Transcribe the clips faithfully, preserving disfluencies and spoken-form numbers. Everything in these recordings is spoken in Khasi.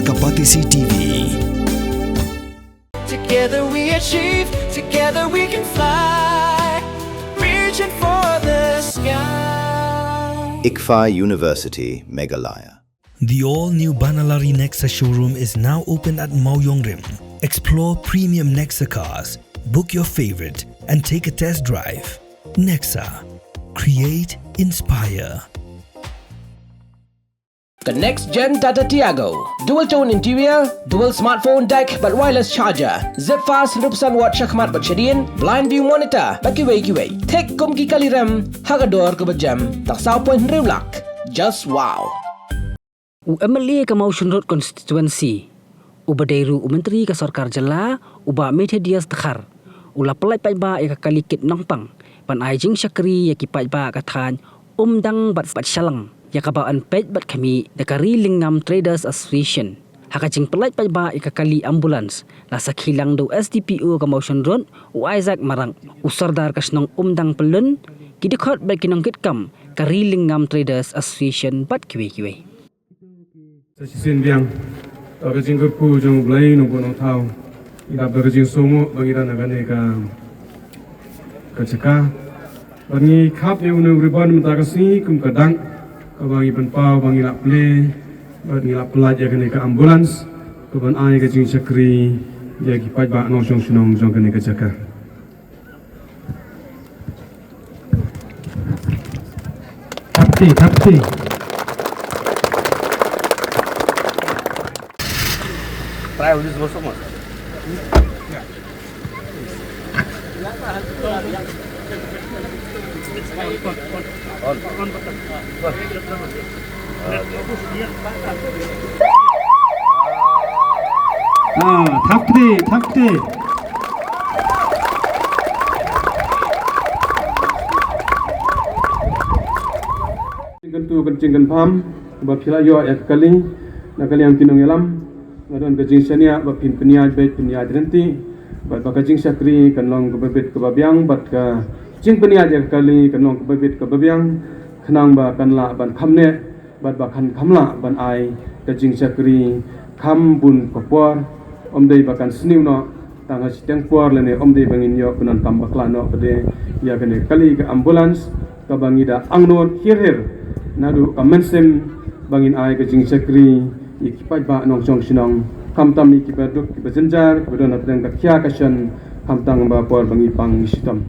Ka Batesi T V. Together we achieve, together we can fly, reaching for the sky. ICFAI University, Meghalaya. The all-new Banalari Nexa showroom is now open at Mawjongrim. Explore premium Nexa cars, book your favorite, and take a test drive. Nexa. Create, inspire. Ka next gen Tata Tiago. Dual tone interior, dual smartphone deck bad wireless charger. Zip fast hynriew percent watt shakhmat bad shadien, blind view monitor bad kiwei kiwei. Thik kum ki kali rem ha ka dor kaba jem. Tang saw point hynriew lak. Just wow. U M L A ka Mawshynrut constituency, uba dei ruh u Myntri ka Sorkar Jylla, u Bah Methodius Dkhar, u la pyllait paidbah ïa ka kali kit nongpang ban ai jingshakri ïa ki paidbah ka thaiñ Umdang bad Patshalang, ïa kaba yn peit bad khmih da ka Ri Lyngngam Traders Association. Ha ka jingpyllait paidbah ïa ka kali ambulance, la sakhi lang da u S D P O ka Mawshynrut, u Isaac Marak, u Sordar ka shnong Umdang Pyllun, ki dkhot bad ki nongkitkam ka Ri Lyngngam Traders Association bad kiwei kiwei. Sa shisien biang, da ka jingkyrkhu jong U Blei Nongbuh Nongthaw, ngi dap da ka jingsngewnguh ba ngi don ha kane ka, ka jaka. Bad ngi khap ïa une u ribbon mynta ka sngi kum ka dak kaba ngi pynpaw ba ngi la plie bad ngi la pyllait ïa kane ka ambulance kaban ai ka jingshakri ïa ki paidbah nongshong shnong jong kane ka jaka. Thapti, thapti. Try this also, mas. On. On. Ah, thapti, thapti. Kan tu kan jingkyrpad ba phi la ïoh ïa ka kali na ka liang ki nongïalam. Nga don ka jingshaniah ba phin pynïaid beit pynïaid ryntih bad ba ka jingshakri kan long kaba bit kaba biang bad ka jingpynïaid ïa ka kali kan long kaba bit kaba biang khnang ba kan lah ban kham neh bad ba kan kham lah ban ai ka jingshakri kham bun ka por. Ym dei ba kan sniew noh tang ha shiteng por lane ym dei ba ngin ïoh pyndonkam bakla noh pat de ïa kane ka kali ka ambulance kaba ngi da angnud hir hir naduh ka mynsiem ba ngin ai ka jingshakri ïa ki paidbah nongshong shnong, khamtam ïa kiba duk kiba jynjar kiba don hapdeng ka khia ka shan, khamtam ba por ba ngi pang ngi shitom.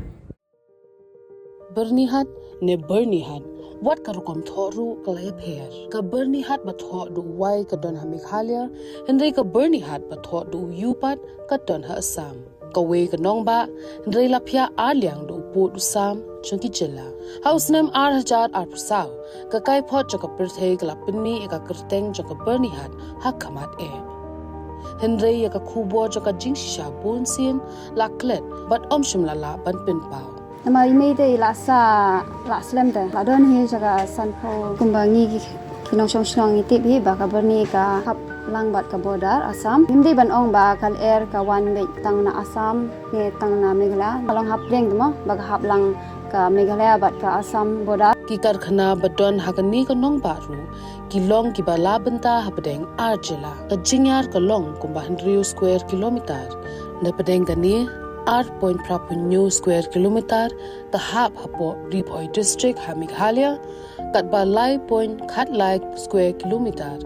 Byrnihat ne Byrnihat, wat ka rukom thoh ruh ka la ïapher. Ka Byrnihat ba thoh da u Y ka don ha Meghalaya, hynrei ka Byrnihat ba thoh da u U pat ka don ha Assam. Kawei ka nongbah, hynrei la phiah ar liang da u pud u sam jong ki jylla. Ha u snem ar hajar arphew saw, ka kaiphod jong ka pyrthei ka la pynmih ïa ka kyrteng jong ka Byrnihat ha khmat eh. Hynrei ïa ka khubor jong ka jingshisha bunsien la klet bad ym shym la lah ban pynpaw. Namar i mei te i la sah, la slem te, la don hi jaka sanphew. Kumba ngi ki, ki nongshong shnong ngi tip hi ba ka Byrni ka hap lang bad ka border Assam. Ngim dei ban ong ba ka lyer ka wan beit tang na Assam ne tang na Meghalaya. Ka long hapdeng te mo ba ka hap lang ka Meghalaya bad ka Assam border. Ki karkhana ba don ha kane ka nongbah ruh ki long kiba la bynta hapdeng ar jylla. Ka jingïar ka long kumba hynriew square kilometer. Napdeng kane, ar point phra phew hynñiew square kilometer ka hap hapoh Ri Bhoi District ha Meghalaya, katba lai point khatlai square kilometer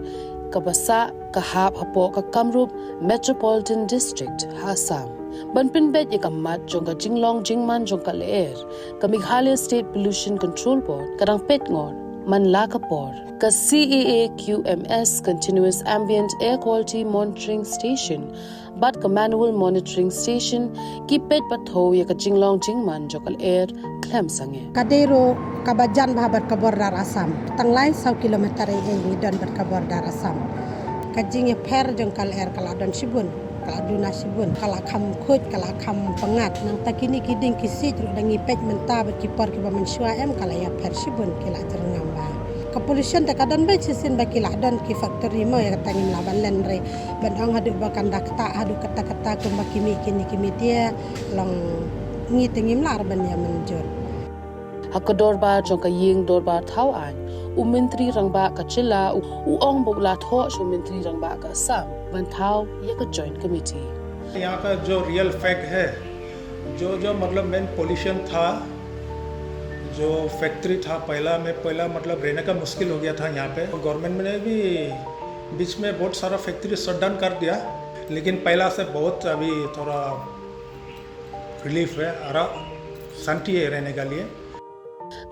kaba sah ka hap hapoh ka Kamrup Metropolitan District ha Assam. Ban pynbeit ïa ka mat jong ka jinglong jingman jong ka lyer, ka Meghalaya State Pollution Control Board ka dang peit ngor man la ka por. Ka C A A Q M S, Continuous Ambient Air Quality Monitoring Station, bad ka Manual Monitoring Station, ki peit bad thew ïa ka jinglong jingman jong ka lyer khlem sangeh. Ka dei ruh kaba jan bha bad ka border Assam. Tang lai saw kilometer ei ei ngi don bad ka border Assam. Ka jingïapher jong ka lyer ka la don shibun. Ka la duna shibun, ka la kham khuid, ka la kham pyngngad. Nangta kine ki dieng ki siej ruh da ngi peit mynta bad ki por kiba mynshuwa em ka la ïapher shibun ki la jyrngam bha. Ka pollution te ka don beit shisien ba ki la don ki factory mo ïa kata ngim lah ban len re. Ban ong haduh ba kan da ktah haduh katta katta kumba ki mih kine ki media long ngi te ngim lah re ban ïa mynjur. Ha ka dorbar jong ka ïing dorbar thaw aiñ, U Myntri Rangbah ka jylla u ong ba u la thoh sha u Myntri Rangbah ka Assam ban thaw ïa ka Joint Committee. यहाँ का जो रियल फैक्ट है, जो जो मतलब मेन पोल्यूशन था, जो फैक्ट्री था पहला में, पहला मतलब रहने का मुश्किल हो गया था यहाँ पे। गवर्नमेंट ने भी बीच में बहुत सारा फैक्ट्री शटडाउन कर दिया, लेकिन पहला से बहुत अभी थोड़ा रिलीफ है, आराम, शांति है रहने के लिए।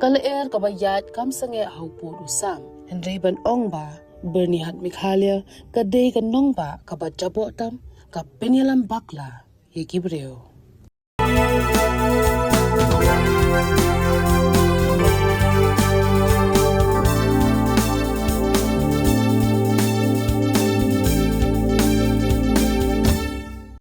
Ka lyer kaba ïaid kam sangeh ha u pud u sam, hynrei ban ong ba Byrnihat Meghalaya ka dei ka nongbah kaba jaboh tam, ka pynïalam bakla ïa ki briew.